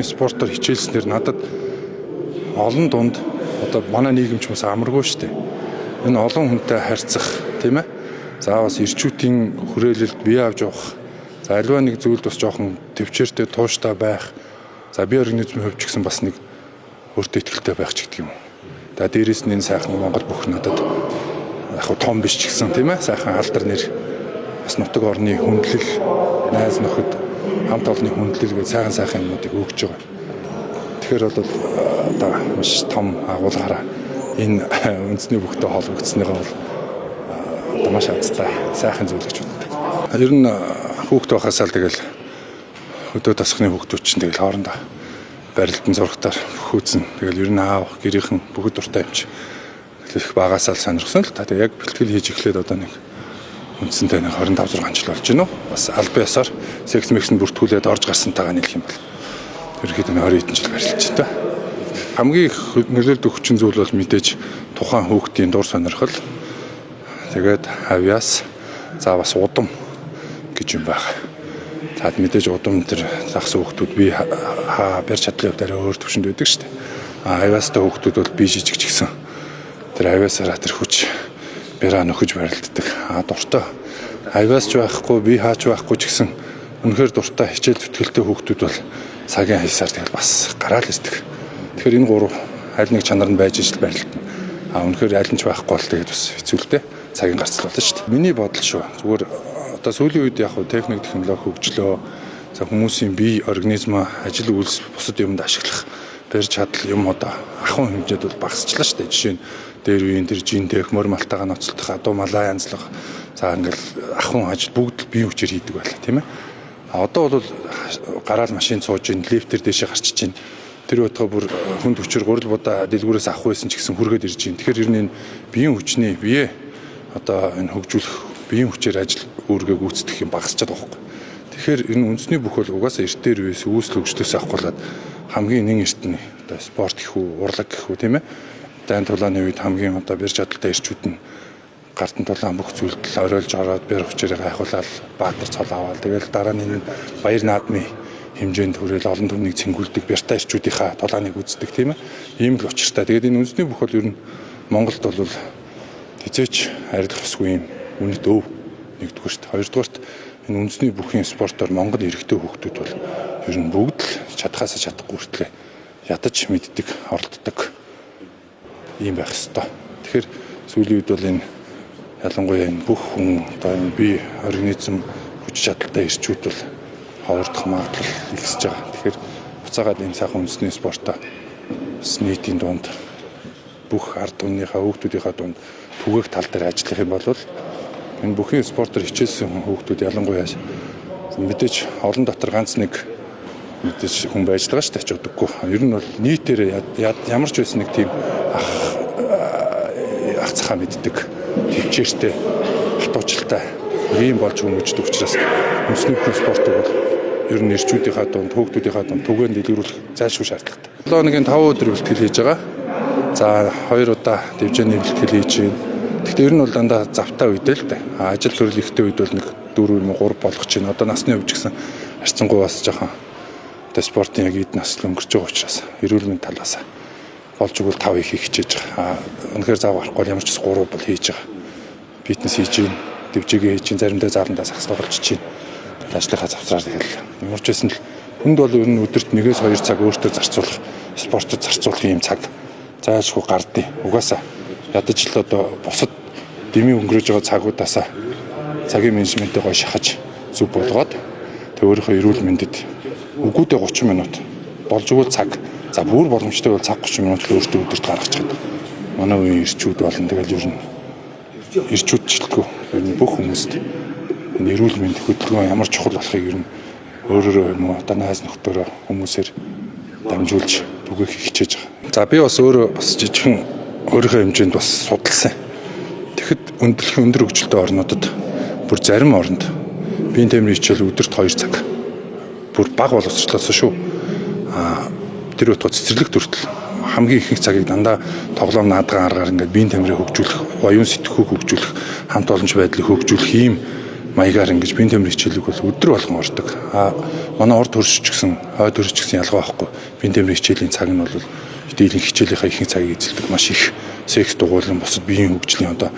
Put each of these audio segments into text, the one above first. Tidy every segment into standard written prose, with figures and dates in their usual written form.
бүхийн спортоор хичээлснээр надад олон дунд одоо манай нийгэм ч бас амаргүй шүү дээ. Энэ олон хүнтэй харьцах, тийм ээ. За бас эрчүүдийн хүрээлэлд бие авч явах. За аливаа нэг зүйлд бас жоохон төвчээртэй, тууштай байх. За бие организмын хувьд ч гэсэн бас нэг өөртөө ихтэй байх ч гэдэг юм уу. За дээрэс нь энэ сайхан Монгол бүх надад яг хөө том биш ч гэсэн, тийм ээ, сайхан алдар нэр, бас нутаг орны хүндлэл, найз нөхөд, хамт олонны хүндлэл гэж сайхан сайхан юмнуудыг өгч байгаа. Тэгэхээр бол одоо маш том агуулгаараа энэ үндэсний бүхтэй холбогдсныгоо бол одоо маш азтай сайхан зүйл гэж боддог. Ер нь хүүхэд байхасаа л тэгэл хөдөө тасхны хүүхдүүд чинь тэгэл хоорондоо барилдан зургатаар хөөцөн. Тэгэл ер нь аав гэрийнхэн бүгд дуртай юм чи. Тэгэл их багасаа л сонирхсон л та. Тэг яг бэлтгэл хийж эхлээд одоо нэг үндсэндээ нэг 25 6 жил болж байна уу? Бас албан ёсоор секс мексэнд бүртгүүлээд орж гарсантайгаа нийлэх юм бол ерөнхийдөө 20 хэдэн жил барилж та. Хамгийн их нөлөөлдөг хүчин зүйл бол мэдээж тухайн хүүхдийн дур сонирхол. Тэгээд авиас, за бас удам гэж юм байна. За мэдээж удам тэр загсан хүүхдүүд бие хаа барь чадлын хувьд арай өөр төвшөнд байдаг шүү дээ. А авиастай хүүхдүүд бол бие жижиг ч гэсэн тэр авиасаараа тэр хүч бяраа нөхөж барилддаг. А дуртай авиас ч байхгүй, бие хаач байхгүй ч гэсэн үнэхээр дуртай, хичээл зүтгэлтэй хүүхдүүд бол цагийн хаясаар тэгэл бас гараал ирдэг. Тэгэхээр энэ гурав аль нэг чанар нь байж ижил барилдана. А үнэхээр аль нь ч байхгүй бол тэгээд бас хэцүү л дээ. Цагийн гарцлал болно шүү дээ. Миний бодол шүү. Зүгээр одоо сүүлийн үед яг хуу техник технологи хөгжлөө. За хүмүүсийн бие организм ажил үйлс бусад юмд ашиглах барь чадал юм одоо ахуйн хэмжээд бол багасчлаа шүү дээ. Жишээ нь дээр үеийн тэр жин тех морь малтайгаа ноцолдох, адуу малаа янзлах. За ингээл ахуйн ажил бүгд л биеийн хүчээр хийдэг байлаа, тийм ээ. А одоо бол гараал машин сууж ин, лифтер дэшээ гарчиж ин. Тэр байтугай бүр хүнд хүчээр гурил будаа дэлгүүрээс авах байсан ч гэсэн хүргээд ирж байна. Тэгэхээр ер нь энэ биеийн хүчний бие одоо энэ хөгжүүлэх, биеийн хүчээр ажил үүргээ гүйцэтгэх юм багасчаад байгаа байхгүй. Тэгэхээр энэ үндэсний бүх бол угаасаа эртээр үеэс үүсэл хөгжлөөс авахгүйд хамгийн нэн эртний одоо спорт гэх үү, урлаг гэх үү, тийм ээ. Дайн тулааны үед хамгийн одоо бэр чадaltaй эрчүүд нь гардан тулаан бүх зүйлд л оройлж ороод бэр хүчээрээ гайхуулаад баатар цол аваад тэгэл дараа нь энэ баяр наадмын хэмжээнд хүрээл олон түмнийг цэнгүүлдэг, бяртай эрчүүдийнхаа тулааныг үздэг, тийм ээ. Ийм л учиртай. Тэгээд энэ үндэсний бүх бол ер нь Монголд бол хизээч арилах ёсгүй юм үнэт өв нэгдүгüрт. Хоёрдугаарт энэ үндэсний бүхийн спортоор Монгол эрэгтэй хүүхдүүд бол ер нь бүгд л чадхаасаа чадахгүй хүртлээ ядаж мэддэг, оролддог ийм байх ёстой. Тэгэхээр сүүлийн үед бол энэ ялангуяа энэ бүх хүн одоо энэ бие организм хүч чадалтай эрчүүд бол ховордох магадлал ихсэж байгаа. Тэгэхээр буцаагаад энэ сайхан үндэсний спортоо бас нийтийн дунд, бүх ард түмнийхээ, хүүхдүүдийнхээ дунд түгээх тал дээр ажиллах юм бол энэ бүхийн спортоор хичээлсэн хүүхдүүд ялангуяа мэдээж олон дотор ганц нэг мэдээж хүн байж байгаа шүү дээ, ч удаггүй. Ер нь бол нийтээр ямар ч байсан нэг тийм ах цахаа мэддэг, төвчээртэй, хатуучлалтай ийм болж хүмүүждэг учраас үндэсний бүхэн спортыг бол ер нь эрчүүдийнхаа дунд, хүүхдүүдийнхаа дунд түгээн дэлгэрүүлэх зайлшгүй шаардлагатай. 7 хоногийн 5 өдөр бэлтгэл хийж байгаа. За 2 удаа дэвжээний бэлтгэл хийж байна. Гэхдээ ер нь бол дандаа завтай үедээ л дээ. Ажил төрөл ихтэй үед бол нэг 4 юм уу 3 болгож байна. Одоо насны хувьд ч гэсэн харьцангуй бас жоохон одоо спортын яг эд нас л өнгөрч байгаа учраас эрүүл мэнд талаас болж игэл 5 их хичээж байгаа. Үнэхээр зав гарахгүй ямар ч 3 бол хийж байгаа. Фитнес хийж байна, дэвжээгээ хийж байна, заримдаа заримдаа сагс тоглож чинь. Ажлынхаа завсраар тэгэл ямар ч байсан л хүнд бол ер нь өдөрт 1-2 цаг өөртөө зарцуулах, спортод зарцуулах юм цаг заашгүй гардыг. Угаасаа ядаж л одоо бусад дэмий өнгөрөөж байгаа цагуудаасаа цагийн менежментээ гой шахаж зүг болгоод тэг өөрийнхөө эрүүл мэндэд үгүйдээ 30 минут болж игэл цаг, за бүр боломжтой бол цаг 30 минут л өөртөө өдөрт гаргачих гэдэг. Манай үеийн эрчүүд болон тэгэл ер нь эрчүүд жилтгүү ер нь бүх хүмүүст энэ эрүүл мэнд хөдөлгөөн ямар чухал болохыг ер нь өөрөөрөө юм уу одоо найз нөхдөөрөө хүмүүсээр дамжуулж түгээх хичээж байгаа. За би бас өөрөө бас жижигхэн өөрийнхөө хэмжээнд бас судалсан. Тэгэхэд өндөрлөхийн өндөр хөгжилтэй орнуудад бүр зарим оронд биеийн тамирын хичээл өдөрт 2 цаг бүр бага боловсрлоосоо шүү. Тэр утга цэцэрлэгт хүртэл хамгийн ихэнх цагийг дандаа тоглоом наадган аргаар ингээд биеийн тамирыг хөгжүүлэх, оюун сэтгхүүг хөгжүүлэх, хамт олонч байдлыг хөгжүүлэх ийм маягаар ингэж биеийн тамирын хичээлийг бол өдөр болгон ордог. А манай урд хөрш ч гэсэн хойд хөрш ч гэсэн ялгаа байхгүй. Биеийн тамирын хичээлийн цаг нь бол дийлэнх хичээлийнхаа ихэнх цагийг эзэлдэг. Маш их секс дугуйлан бусад биеийн хөгжлийн одоо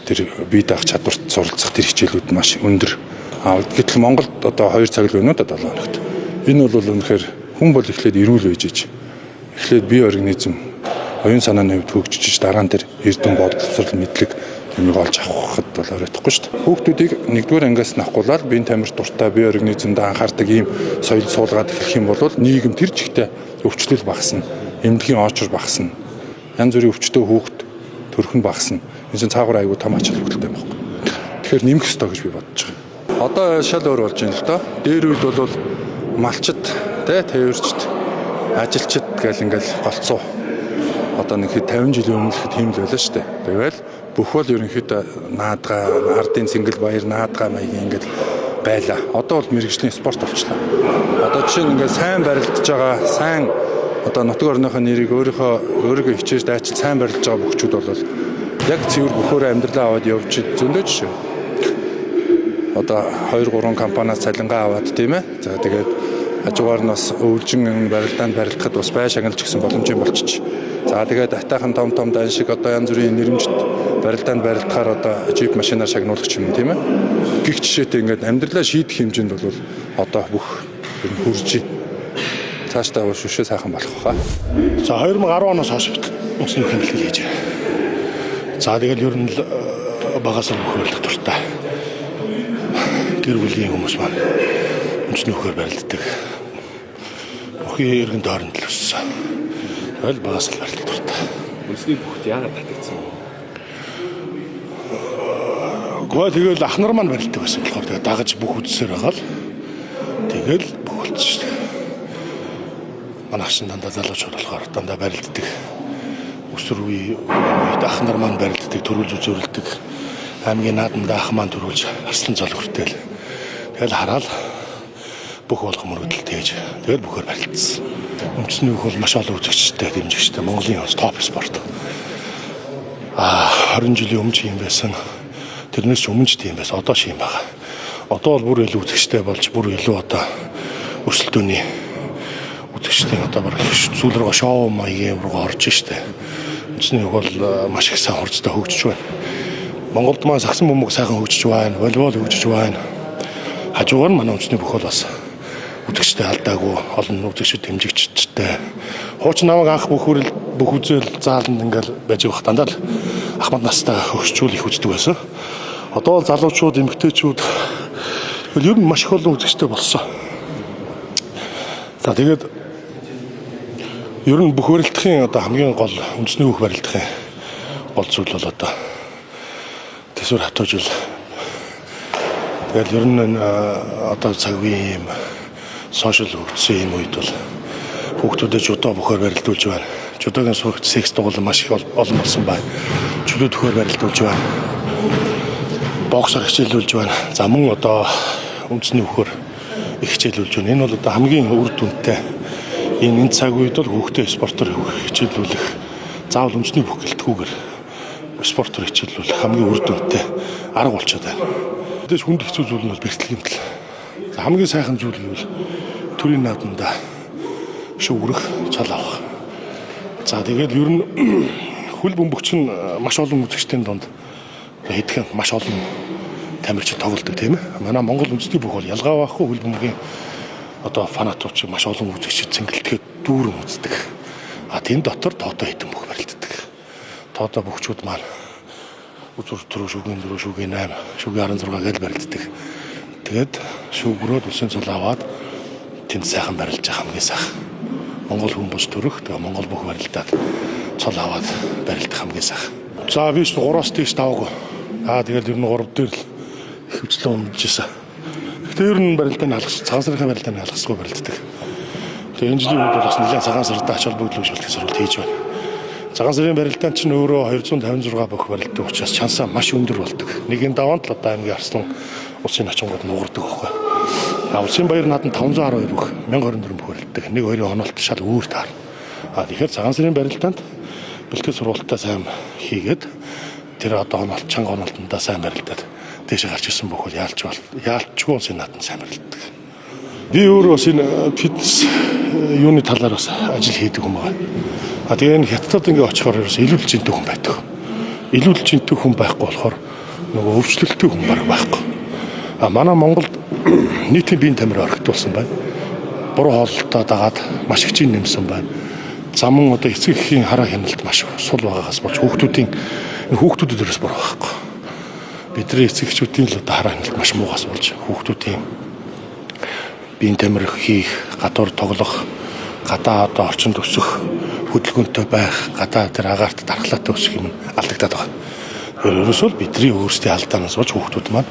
тэр бие даах чадварт суралцах тэр хичээлүүд маш өндөр. А гэтэл Монголд одоо 2 цаг л байна уу да 7 хоногт. Энэ бол үнэхээр хүн бол эхлээд эрүүл байж иж эхлээд бие организм оюун санааны хувьд хөгжиж дараа нь тэр эрдэм боловсрол мэдлэг юмыг олж авахад бол оройтхгүй шүү дээ. Хүүхдүүдийг нэгдүгээр ангиас навхуулаад биеийн тамирт дуртай, бие организмд анхаардаг ийм соёл суулгаад эхлэх юм бол нийгэм тэр чигтээ өвчлөл багасна, эмнэлгийн очор багасна. Янз бүрийн өвчтөе хүүхд төрөх нь багасна. Энэ чинь цаагаар аягүй том ач холбогдолтой юм байна. Тэгэхээр нэмэх ёстой гэж би бодож байгаа. Одоо шал өөр болж байна л доо. Дээр үед бол малчд, тэ тээвэрчд, ажилчид гэл ингээл голцоо. Одоо нэг хэд 50 жилийн өмнө л тийм л байлаа шүү дээ. Тэгэл бүх бол ерөнхийдөө наадгаа, ардын цэнгэл баяр наадгаа маягийн ингээл байлаа. Одоо бол мэрэгжлийн спорт болчлоо. Одоо жишээ нь ингээд сайн барилдаж байгаа, сайн одоо нутаг орныхоо нэрийг өөрийгөө хичээж дайчил сайн барилдаж байгаа бөхчүүд бол яг цэвэр бөхөөрөө амьдралаа аваад явж зөндөө жишээ. Одоо 2 3 компаниас цалингаа аваад тийм ээ. За тэгээд хажуугаар нь бас өвлжин барилдаанд барилдахад бас бай шагналж гисэн боломж юм болчих. За тэгээд атайхан том том дан шиг одоо янз бүрийн нэрмжт барилдаанд барилдахаар одоо джип машинаар шагнуулах юм тийм ээ. Гэх жишээтэй ингээд амьдралаа шийдэх хэмжээнд бол одоо бүх ер нь хүрж цаашдаа шүшээ сайхан болох баха. За 2010 оноос хойш үндэсний бүх бэлтгэл хийж байна. За тэгэл ер нь л багасаа бүх барилдах дуртай. Гэр бүлийн хүмүүс маань үндэсний бүхээр барилддаг. Бүхий эргэн тойронд л өссөн. Тэгэл багасаа л барилдах дуртай. Үндэсний бүхт яагаад татагдсан юм? Гэхдээ тэгэл ах нар маань барилддаг байсан болохоор тэгээ дагаж бүх үзсээр байгаа л тэгэл бүх болцсон шүү дээ. Манай ах чинь дандаа залуучууд болохоор дандаа барилддаг. Өсвөр үед ах нар маань барилддаг, төрүүлж үзүүрэлдэг. Аймгийн наадамд ах маань төрүүлж арслан зол хүртэл. Тэгэл хараад бүх болгон мөрөдөл тээж тэгэл бүхээр барилдсан. Үндэсний бүх бол маш олон үзэгчтэй, дэмжигчтэй Монголын бас топ спорт. 20 жилийн өмнө ч юм байсан. Тэрнээс ч өмнө ч тийм байсан. Одоо ч юм байгаа. Одоо бол бүр илүү үзэгчтэй болж бүр илүү одоо өрсөлдөөний үзэгчдийн одоо бараг сүүл рүү шоу маягийн руу орж штэ. Үндэсний бүх бол маш их сайн хурцтай хөгжиж байна. Монголд маань сагсан бөмбөг сайхан хөгжиж байна. Волейбол хөгжиж байна. Хажуугаар нь манай үндэсний бүх бол бас үзэгчтэй алдаагүй олон үзэгчд дэмжигчдтэй. Хуучин намайг анх бүх үрэл бүх үзэл зааланд ингээл байж байгаа дандаа л ахмад настай хөгшчүүл их үздэг байсан. Одоо бол залуучууд, эмэгтэйчүүд ер нь маш их олон үзэгчтэй болсон. За тэгээд ер нь бүх барилдахын одоо хамгийн гол үндэсний бүх барилдахын гол зүйл бол одоо төсвөр хатуужил. Тэгэл ер нь одоо цаг үеийн юм сошиал хөгжсөн юм үед бол хүүхдүүдэд жудо бөхөр барилдуулж байна. Жудогийн сурагч секс дугуйл маш их олон болсон байна. Чөлөө төхөр барилдуулж байна. Боксоор хичээлүүлж байна. За мөн одоо үндэсний бөхөр их хичээлүүлж байна. Энэ бол одоо хамгийн үр дүнтэй. Энэ цаг үед бол хүүхдээ спортоор хичээлүүлэх заавал үндэсний бөх гэлтгүүгээр спортоор хичээлүүлэх хамгийн үр дүнтэй арга болчиход байна. Мэдээж хүнд хэцүү зүйл нь бол бэртэл гэмтэл. Хамгийн сайхан зүйл гэвэл төрийн наадамдаа шүгрэх, цал авах. За тэгээд ер нь хөл бөмбөгч нь маш олон үзэгчдийн дунд хэдхэн маш олон тамирчин тоглодог тийм ээ. Манай Монгол үндэсний бүх бол ялгаа байхгүй хөл бөмбөгийн одоо фанатууд шиг маш олон үзэгчид цэнгэлдэхэд дүүрэн үздэг. А тэн дотор тоотой хэдэн бүх барилддаг. Тоотой бөхчүүд маань үзүр төрөө шүгийн 4, шүгийн 8, шүгийн 16 гэж барилддаг. Тэгээд шүгрөөд улсын цол аваад тэнд сайхан барилж байгаа хамгийн сайхан. Монгол хүн бос төрөх, тэгээ Монгол бүх барилдаад цол аваад барилдах хамгийн сайхан. За би ч 3-аас дээш даваагүй. Аа тэгэл ер нь 3 дээр л хөвчлэн унж исэн. Гэхдээ ер нь барилдааны алгас, цагаан сарын барилдааны алгасгүй барилддаг. Тэгээ энэ жилийн үед бол бас нэлээд цагаан сарда ач холбогдол үүсгэх сургалт хийж байна. Цагаан сарын барилдаан чинь өөрөө 256 бүх барилддаг учраас чансаа маш өндөр болдог. Нэгэн даваанд л одоо аймгийн арслан улсын очингууд нугардаг байхгүй. А улсын баяр наадам 512 бүх 1024 бүх барилддаг. Нэг хоёрын онолт шал өөр таар. А тэгэхээр цагаан сарын барилдаанд бэлтгэл сургалтаа сайн хийгээд тэр одоо онолт чанга онолтондоо сайн барилдаад Дээшээ гарч ирсэн бүх бол яалчгүй улсын наадам сайн барилддаг. Би өөрөө бас энэ фитнес юуны талаар бас ажил хийдэг хүн байгаа. А тэгээ энэ хятадд ингээ очихоор ерөөс илүү л жинтэй хүн байдаг. Илүү л жинтэй хүн байхгүй болохоор нөгөө өвчлөлттэй хүн баг байхгүй. А манай Монголд нийтийн биеийн тамир орхигдуулсан байна. Буруу хооллолтоо дагаад маш их жин нэмсэн байна. Заман одоо эцэг эхийн хараа хяналт маш сул байгаагаас болж хүүхдүүдийн энэ хүүхдүүдэд ерөөс буруу байхгүй. Бидний эцэг эхчүүдийн л одоо хараа хяналт маш муугаас болж хүүхдүүдийн биеийн тамир хийх, гадуур тоглох, гадаа одоо орчинд өсөх, хөдөлгөөнтэй байх, гадаа тэр агаарт дархлаатай өсөх юм алдагдаад байгаа. Тэгэхээр ерөөсөө л бидний өөрсдийн алдаанаас болж хүүхдүүд маань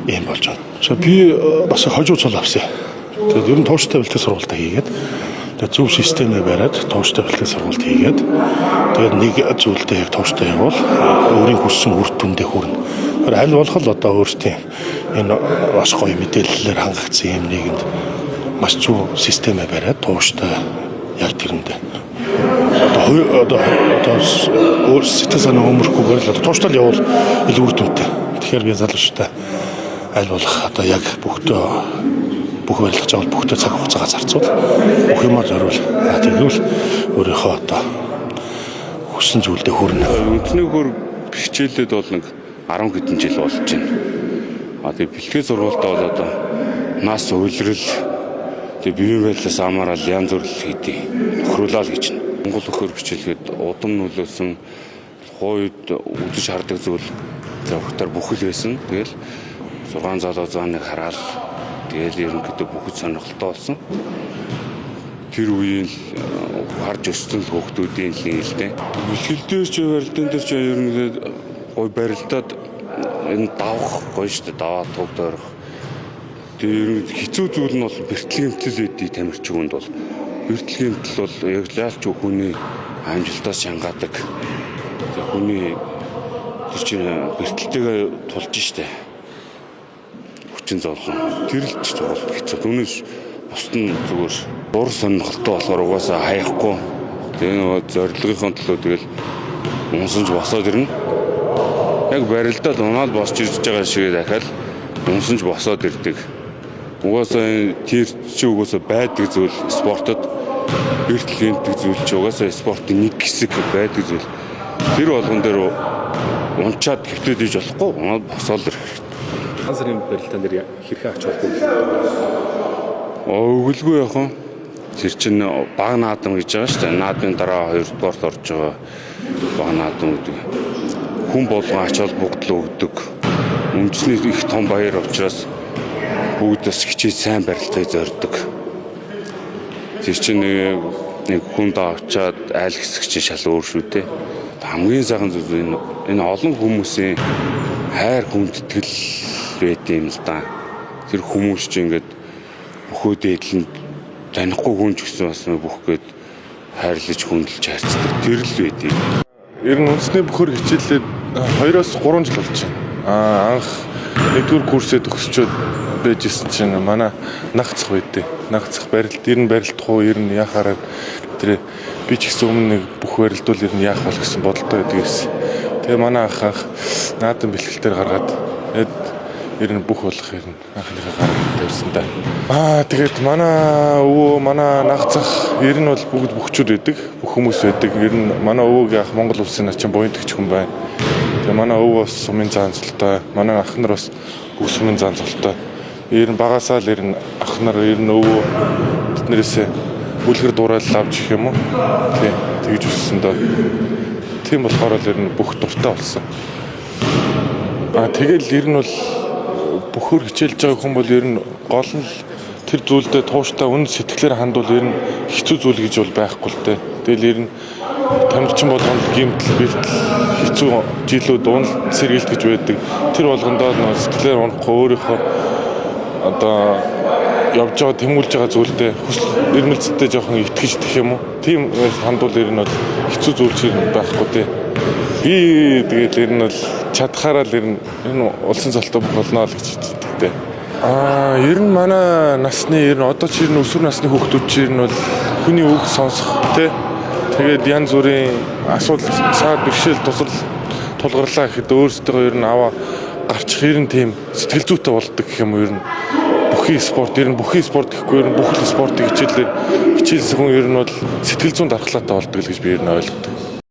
ийм болж байна. За би бас хожуу цол авсан. Тэгээд ер нь тууштай бэлтгэл сургуультаа хийгээд тэгээд зөв системээ бариад тууштай бэлтгэл сургуульд хийгээд тэгээд нэг зүйлдээ яг тууштай явбал өөрийн хүссэн үр дүндээ хүрнэ. Тэгэхээр аль болох л одоо өөрсдийн энэ бас гоё мэдээллээр хангагдсан юм нийгэмд маш зөв системээ бариад тууштай яг тэрэндээ одоо одоо өөр сэтгэл санаа өмөрөхгүйгээр л одоо тууштай л явбал илүү үр дүнтэй. Тэгэхээр би залуучтай аль болох одоо яг бүхтөө бүх барилгаж байгаа бол бүхтөө цаг хугацаагаа зарцуул бүх юмаа зориул. Тэгвэл өөрийнхөө одоо хүссэн зүйлдээ хүрнэ. Үндэсний хөр хичээлээд бол нэг 10 хэдэн жил болж байна. А тэгээ бэлтгэл сургуультаа бол одоо нас уйлрал тэгээ биеийн байдлаас амаарал янз бүр л хийдий. Тохируулаад гэж байна. Монгол хөр хичээлгээд удам нөлөөсөн хойд үзэж хардаг зүйл зурагтаар бүхэл байсан. Тэгэл 6 залуу зааныг хараад тэгэл ерөнхийдөө бүхэл сонирхолтой болсон. Тэр үеийн л харж өссөн л хүүхдүүдийн л юм л дээ. Бэлтгэл дээр ч барилдаан дээр ч ерөнхийдөө гой барилдаад энэ давах гоё шүү дээ. Даваа туг дойрох. Тэгээ ерөнхийдөө хэцүү зүйл нь бол бэртэл гэмтэл үүдий тамирч хүнд бол бэртэл гэмтэл бол яг лаалч хүний амжилтаас чангаадаг. Тэгээ хүний тэр чинь бэртэлтэйгээ тулж штэ. Хүчин зовлон. Тэр л ч зурвал хэцүү. Түүнээс бусд нь зүгээр дур сонирхолтой болохоор угаасаа хаяхгүй. Тэгээ нөгөө зорилгынхон төлөө тэгэл унсан ч босоод ирнэ. Яг барилдаад унаад босч ирж байгаа шиг дахиад унсан ч босоод ирдэг. Угаасаа тэр чи угаасаа байдаг зүйл спортод бэртэл гэмтдэг зүйл чи угаасаа спортын нэг хэсэг байдаг зүйл. Тэр болгон дээр унчаад хэвтээд иж болохгүй унаад босоод ирэх хэрэгтэй. Хан сарын барилдаан дээр хэрхэн ач холбогдол Өвөлгүй яах вэ? Тэр чинь баг наадам гэж байгаа шүү дээ. Наадмын дараа хоёрдугаарт орж байгаа баг наадам гэдэг. Хүн болгон ач холбогдол өгдөг. Үндэсний их том баяр учраас бүгд бас хичээж сайн барилдахыг зорддог. Тэр чинь нэг хүн давчаад айл хэсэг чинь шал өөр шүү дээ. Хамгийн сайхан зүйл энэ олон хүмүүсийн хайр хүндэтгэл байт юм л да. Тэр хүмүүс чинь ингээд бөхөөдөө эдлэн танихгүй хүн ч гэсэн бас бүх гээд хайрлаж хүндэлж харьцдаг тэр л байдгийг. Ер нь үндэсний бөхөр хичээлээд 2-3 жил болж байна. Анх 1-р курсээ төгсчөөд байж исэн чинь манай нагцах байдээ. Нагцах барилт, ер нь барилдах уу, ер нь яхаараа тэр би ч гэсэн өмнө нэг бүх барилдвал ер нь яах бол гэсэн бодолтой байдаг гэсэн. Тэгээ манай ах анх наадам бэлтгэл дээр гаргаад ер нь бүх болох ер нь анхныхаа гараад тавьсан да. Тэгээд манай өвөө, манай нагцах ер нь бол бүгд бөхчүүд байдаг, бүх хүмүүс байдаг. Ер нь манай өвөөгийн ах Монгол улсын начин буянтгч хүн байна. Тэгээ манай өвөө бас сумын заан цолтой, манай ах нар бас бүх сумын заан цолтой. Ер нь багасаа л ер нь ах нар, ер нь өвөө тэднэрээсээ үлгэр дуурайл авч гэх юм уу? Тийм, тэгж өссөн доо. Тийм болохоор л ер нь бүх дуртай болсон. Тэгэл ер нь бол бөхөр хичээлж байгаа хүн бол ер нь гол нь тэр зүйлдээ тууштай үнэн сэтгэлээр хандвал ер нь хэцүү зүйл гэж бол байхгүй л дээ. Тэгэл ер нь тамирчин болгонд гэмтэл бэртэл хэцүү жилүүд унал сэргэлт гэж байдаг. Тэр болгондоо нөө сэтгэлээр унахгүй өөрийнхөө одоо явж байгаа тэмүүлж байгаа зүйлдээ хүсэл эрмэлзэлтэй жоохон итгэж гэх юм уу. Тийм хандвал ер нь бол хэцүү зүйл чинь байхгүй дээ. Би тэгэл ер нь бол чадхаараа л ер нь энэ улсын цолтой бүх болно л гэж хэлдэг дээ. Ер нь манай насны ер нь одоо ч ер нь өсвөр насны хүүхдүүд чи ер нь бол хүний үг сонсох тий. Тэгээд янз бүрийн асуудал цаад бэрхшээл тусал тулгарлаа гэхэд өөрсдөө ер нь аваа гарчих маш их ер нь тийм сэтгэл зүйтэй болдог гэх юм уу ер нь бүхий спорт ер нь бүхий спорт гэхгүй ер нь бүх л спортыг хичээлээр хичээлсэн хүн ер нь бол сэтгэл зүйн дархлаатай болдог л гэж би ер нь ойлгодог.